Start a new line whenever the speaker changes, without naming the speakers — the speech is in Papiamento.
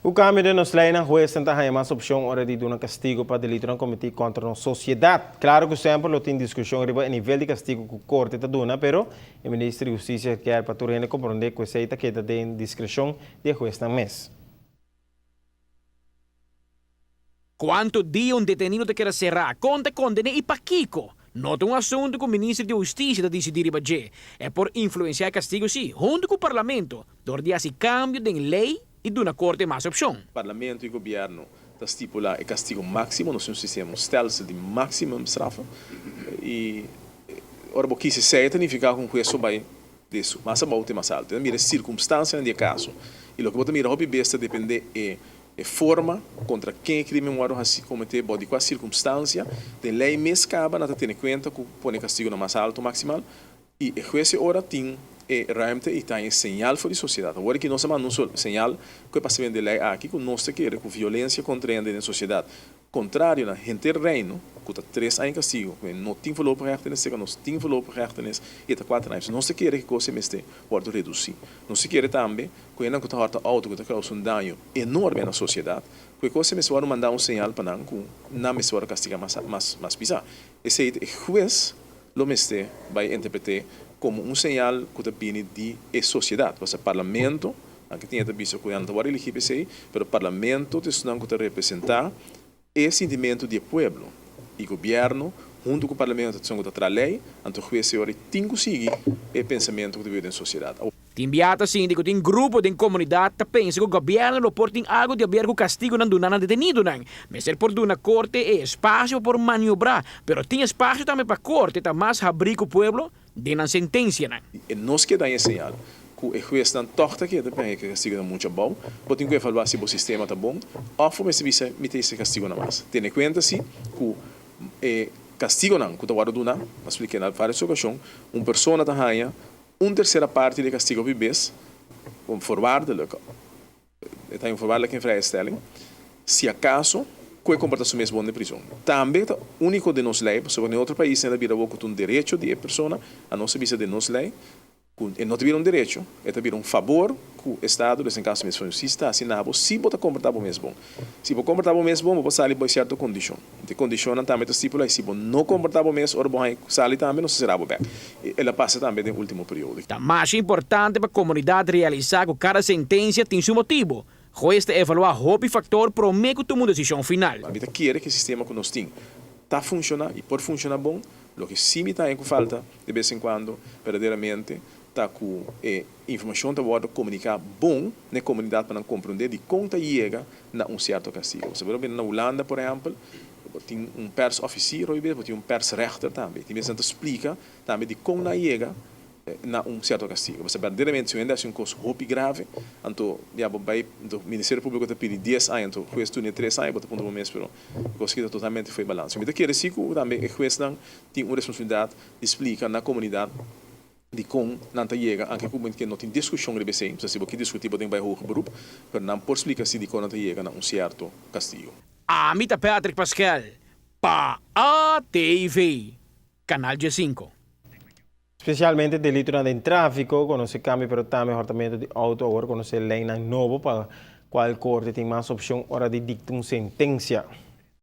Ku kambio den nos leinan, huesnan ta haña mas opshon ora di duna kastigu pa delitonan kometí kontra nos sosiedat. Klaro ku semper lo tin diskushon riba e nivel di kastigu ku korte ta duna, pero e minister di Hustisia kier pa tur hende komprondé ku esei ta keda den diskreshon di e huesnan mes.
Kuantu dia un detenido ta keda será, kon ta kondené i pakiko? No ta un asuntu ku minister di Hustisia ta disidí riba dje. E por influensiá e kastigu sí, huntu ku parlamento, dor di hasi kambio den lei i duna korte mas opshon.
Parlamento i gobièrnu ta stipulá e kastigu máksimo, nos tin un sistema, un stelsel di máximumstraffen, i ora bo kis esei ta nifiká ku un hues por bai di su mas abou te mas altu. E ta mira e sirkumstansianan di e kaso i loke bo ta mira hopi bes ta dependé e E forma kontra ken e krimen wòrdu hasi kometé bou di kua sirkumstansia, den lei mes kaba nan ta tene kuenta ku pone kastigunan mas altu maksimal i e hues e ora tin e ruimte i ta haña e señal for di sosiedat. Awor aki nos a manda un señal ku e pasamentu di e lei aki ku nos ta kere ku violensia kontra hende den sosiedat Kontrario na henter Reino, ku ta tres aña kastigu, ku e no tin voorlopige hechtenis, seka nos tin voorlopige hechtenis i e ta kuater aña. Nos ta kere ku e kos ei mester wòrdu redusí. Nos ta kere tambe ku hendenan ku ta hòrta outo ku ta kousa un daño enorme na sosiedat, ku e kos ei mester wòrdu mandá un señal pa nan ku nan mester wòrdu kastigá mas mas mas pisá. Esei ta e hues lo mester bai interpret'é komo un señal ku ta bini di e sosiedat, pasobra parlamento Anke tin e ta bisa ku nan ta wòrdu eligí p'esei, pero parlamento ta esnan ku ta representá e sintimentu di e pueblo. I gobièrnu huntu ku parlamento ta esnan ku ta traha lei, anto hues e ora ei tin ku sigui e pensamentu ku ta biba den sosiedat.
Tin bia ta sinti ku tin grupo den komunidat ta pensa ku gobièrnu lo por tin algu di haber ku kastigunan duná na detenidonan. Mester por duna korte e espasio pa por maniobrá, pero tin espasio tambe pa korte ta mas habrí ku pueblo den nan sentensianan.
I nos ke daña e señal ku e huesnan tòg ta keda pensa ku e kastigunan muchu abou. Bo tin ku evaluá si bo sistema ta bon òf bo mester bisa mi ta hisa e kastigunan mas. Tene kuenta si ku e kastigunan ku ta wòrdu duná, a spliká na vários okashon, un persona ta haña un tersera parti di e kastigu hopi bes, voorwaardelijk. E ta invoorwaardelijk in vrijstelling si acaso cu e comporta su mes bon den prison. Tambe ta unico den nos ley, pasobra den otro paisnan e ta bira awor cu ta un derecho di e persona, anos ta bisa den nos ley cu e no ta bira un derecho, e ta bira un fabor cu estado, des den caso mes van justicia, ta haci na bo si bo ta comporta bo mes bon. Si bo comporta bo mes bon, bo por sali bo cierto condicion. E condicionnan tambe ta stipula y si bo no comporta bo mes ora bo haña sali tambe nos ta cera bo bek. El a pasa tambe den ultimo periodo.
Ta masha importante pa comunidad realisa cu cada sentencia tin su motibo. Hues ta evalua hopi factor prome cu tuma un decision final.
Mi ta kere cu e sistema cu nos tin ta funciona y por funciona bon. Loke si mi ta haña cu falta de bes en cuando berdaderamente ta cu e informacion ta wordo comunica bon na e comunidad pa nan comprende di con ta yega na un cierto castigo. Pasobra bo bira na Hulanda por ehempel, bo tin un persofficier hopi bes, bo tin un persrechter tambe. Tin bes nan ta splica tambe di con nan a yega na un cierto castigo. Pasobra berdaderamente si un hende haci un cos hopi grave, anto ya bo bay, anto Ministerio Publico ta pidi dies aña, anto hues tune tres aña, bo ta puntra bo mes pero e cos aki ta totalmente fo'i balans. Mi ta kere si cu tambe e huesnan tin un responsabilidad di splica na comunidad Dikon nan ta yega, anke ku ke no tin diskushon riba esei, pasobra si bo ke diskutí bo tin bai hoger beroep, pero nan por splika si dikon nan ta yega na un sierto kastigo.
Ami ta Patrick Paskel pa ATV, Canal diesinco.
Spesialmente delitonan den tráfiko, konosé kambio pero tambe hòrtamentu di outo awor konosé leinan nobo pa kual korte tin mas opshon ora di dikta un sentensia.